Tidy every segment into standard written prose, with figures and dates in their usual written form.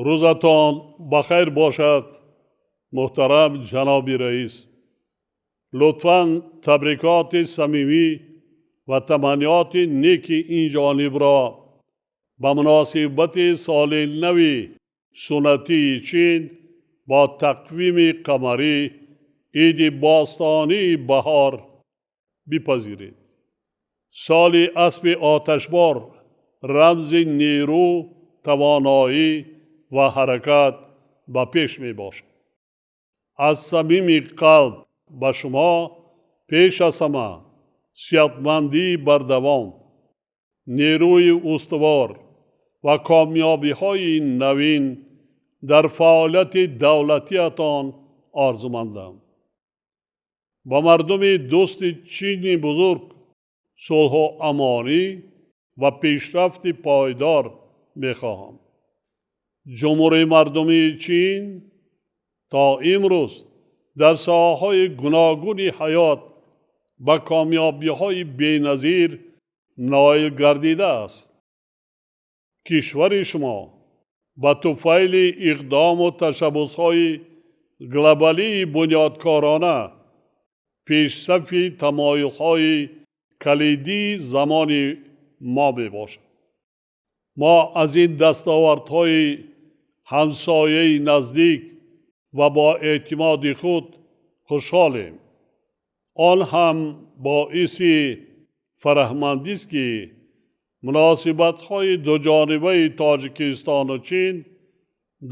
Рӯзатон бахайр бошад, муҳтарам ҷаноби раис. Лутфан табрикоти самимӣ ва таманниёти неки ин ҷонибро ба муносибати соли нави суннатии Чин бо тақвими қамарӣ, иди бостонии баҳор бипазиред. Соли аспи оташбор рамзи нерӯ, тавоноӣ ва ҳаракат ба пеш мебошад. Аз самими қалб ба шумо пеш аз ҳама сиҳатмандии бардавом, нерӯи устувор ва комёбиҳои навин дар фаъолияти давлатиятон орзумандам. Ба мардуми дӯсти Чини бузург сулҳу амонӣ ва пешрафти пойдор мехоҳам. Ҷумҳурии Мардумии Чин то имрӯз дар соҳаҳои гуногуни ҳаёт ба комёбиҳои беназир ноил гардидааст. Кишвари шумо ба туфайли иқдому ташаббусҳои глобалии бунёдкорона пешсафи тамоюлҳои калидии замони мо мебошад. Мо аз ин дастовардҳои ҳамсояи наздик ва бо эътимоди худ хушҳолем. Он ҳам боиси фараҳмандист, ки муносибатҳои дуҷонибаи Тоҷикистону Чин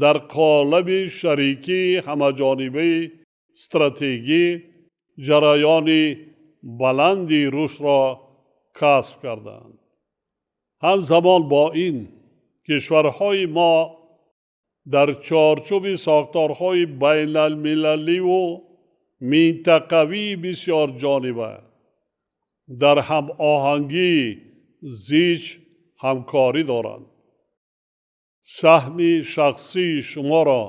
дар қолаби шарикии ҳамаҷонибаи стратегӣ ҷараёни баланди рушдро касб карданд. Ҳамзамон бо ин, кишварҳои мо дар чорчӯби сохторҳои байналмилаливу минтақавии бисёрҷониба дар ҳамоҳангии зич ҳамкорӣ доранд. Саҳми шахсии шуморо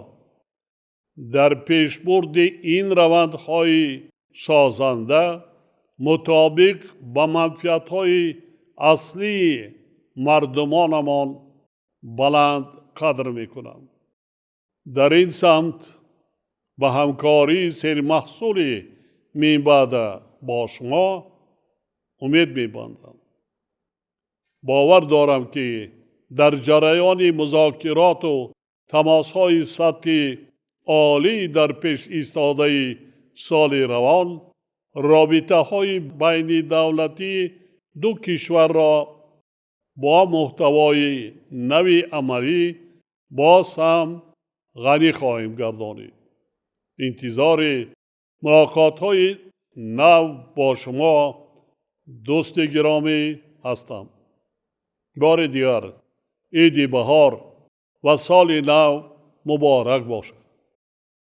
дар пешбурди ин равандҳои созанда мутобиқ ба манфиатҳои аслии мардумонамон баланд қадр мекунам. Дар ин самт ба ҳамкории сермаҳсули минбаъда бо шумо умед мебандам. Бовар дорам, ки дар ҷараёни музокироту тамосҳои сатҳи олӣ дар пеш истодаи соли равон робитаҳои байнидавлатии ду кишварро бо муҳтавои нави амалӣ боз ҳам ғанӣ хоҳем гардонид. Интизори мулоқотҳои нав бо шумо, дӯсти гиромӣ, ҳастам. Бори дигар иди баҳор ва соли нав муборак бошад.